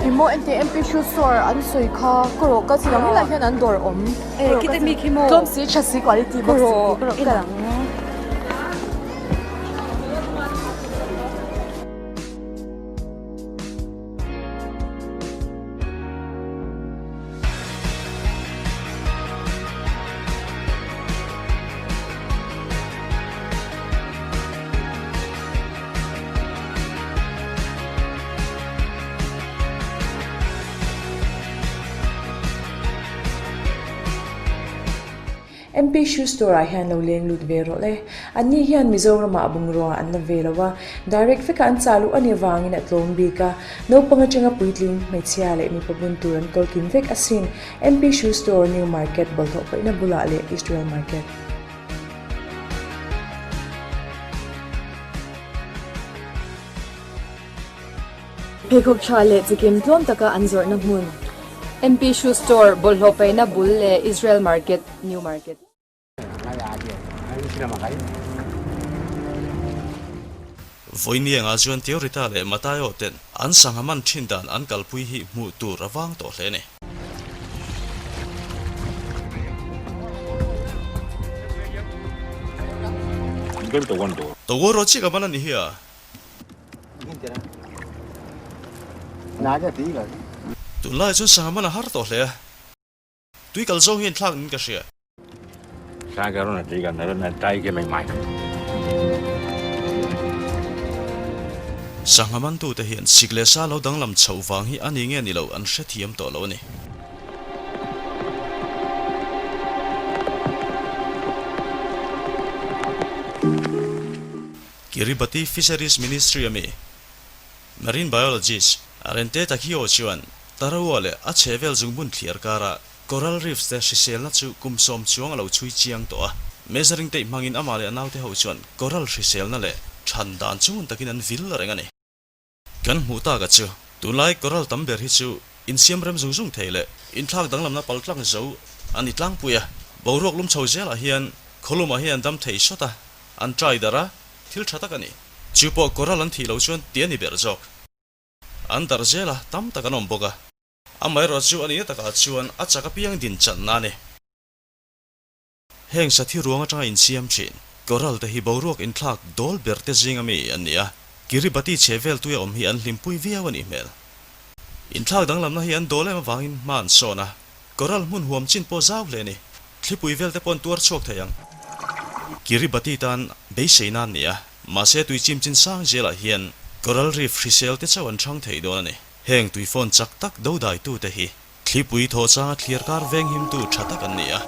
Ih maw ente MP shoe store an sawi kha ka rawh ka chiang helai hian an dawr awm e khite mi khi maw tlawm si tha si quality bawk si ka rawh ka lang. MP Shoe Store ah hian lo leng lut ve rawh le. Anni hian Mizoramah bungrua an la ve lo a, direct veka an chah luh a ni vangin a tlawm bik a. Naupang atanga puitling, hmeichhia leh mipa bun tur an kawl kim vek asin. MP Shoe Store, New Market, bawlhhlawh paihna bulah leh Israel Market. Pheikhawk tha leh chikim tlawm taka an zawrhna hmun. MP Shoe Store, Bawlhhlawh paihna bul leh Israel Market, New Market. Vawiinianga chuan Teorita leh Mataio ten an sangha man thin dan an kalpui hi hmuh tur a vang tawh hle a ni. Tawaro chiah ka ban a ni hi a. Tunlai chuan sangha man a har tawh hle a. Tui kal zawng hian thlak niin ka hria. Sangha mantute hian sik leh sa lo danglam chhoh vang hi a ni nge ni lo an hrethiam tawh lo a ni. Kiribati Fisheries Ministry ami Marine biologist Arente Takio chuan Tarawa leh a chhehvel zungbun thliar kara coral reefs te hriselna chu kum sawm chuang a lo chhui chiang tawh a. Measuring tape hmangin amah leh a naute ho chuan coral hriselna leh than dan chu ngun takin an vil reng a ni. Kan hmuh taka chu tunlai coral tam ber hi chu insiam rem zung zung thei leh inthlak danglamna paltlang zo a ni tlangpui a. Boruak lum chho zelah hian khawlumah hian an dam thei sawt a, an try darh a, thil tha tak a ni. Chu pawh coral an thih loh chuan ti a ni ber zawk. An darh zel a, tam tak an awm bawk a. Amaherawh chu a nihna takah chuan a chak apiang din channa a ni. Heng sathi ruang atanga insiam thin coral te hi boruak inthlak dawl ber te zinga mi an ni a, Kiribati chhehvel tuia awm hi an hlimpui viau a nih hmel. Inthlak danglamna hi an dawl em avangin hma an sawn a, coral hmun huam chin pawh zau hle a ni. Thlipui vel te pawh an tuar chhuak thei ang. Kiribati tan beisei nan ni a, mahse tui chim chin sang zelah hian coral reef hrisel te chauh an chhang thei dawn a ni. Heng tui fawn chak tak dodaitu te hi thlipui thawh changa thliar kar venghimtu tha tak an ni a.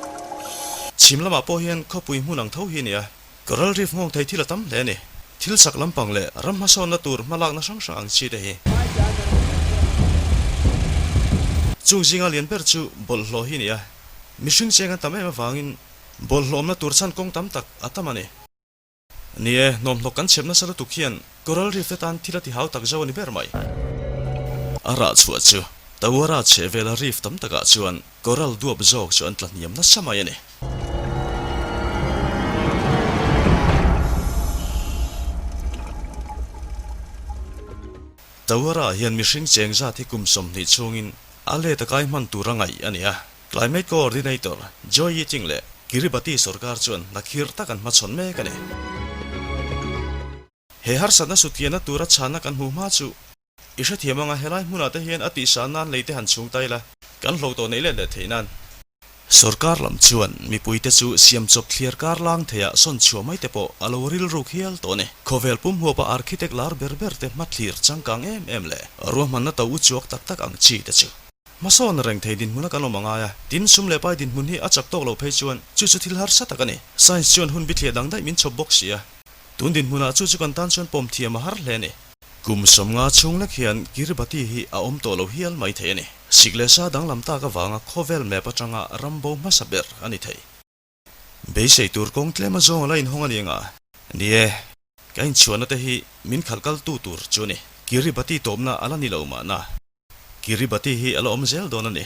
Chhim lamah pawh hian khawpui hmun ang tho hi a ni a, coral reef nghawng thei thil a tam hle a ni. Thil chak lampang leh ram hmasawnna tur hmalakna hrang hrang ang chi te hi. Chung zinga lian ber chu bawlhhlawh hi a ni a. Mihring cheng an tam em avangin bawlhhlawmna tur chhan kawng tam tak a tam a ni. Ni e, hnawmhnawk kan chhep nasa lutuk hian Coral Reef te tan thil a ti hau tak zo a ni ber mai. A rah chhuah chu Tawara chhehvela reef tam takah chuan coral duap zawk chu an tla hniam nasa mai a ni. Tawara hian mihring cheng zat hi kum 20 chhungin a let a kai hman tur a ngaih a ni a. Climate Coordinator Joy Yiting leh Kiribati sorkar chuan hna khirh tak an hmachhawn mek a ni. He harsatna sutkianna tura chhanna kan hmuh hma chu i hrethiam anga helai hmunah te hian a tihsan nan lei te han chhung ta ila kan hlo tawh neih let leh theih nan. Sorkar lam chuan mipuite chu siamchawp thliar kar lang theiah sawn chhuah mai te pawh a lo rilruk hial tawh a ni. Khawvel pum huapa architect lar ber ber te hmathlir changkang em em leh ruahmanna to uchuak tak tak ang chi te chu. Hmasawn reng thei dinhmuna kan awm a ngai a, tin sum leh pai dinhmun hi a chak tawk loh phei chuan chu chu thil harsa tak a ni. Science chuan hun bithliah dang daih min chhawp bawk si a, tun dinhmunah chu chu kan tan chuan pawm thiam a har hle a ni. Kum 50 chhung lek hian Kiribati hi a awm tawh lo hial mai thei a ni. Sik leh sa danglam tak avanga khawvel map atanga rambo hmasa ber a ni thei. Beisei tur kawng tlem a zawng a la inhawng a ni anga? Ni e, ka inchhuahna te hi min khalh kal tu tur chu a ni. Kiribati tawpna a la ni lo mahna. Kiribati hi a la awm zel dawn a ni.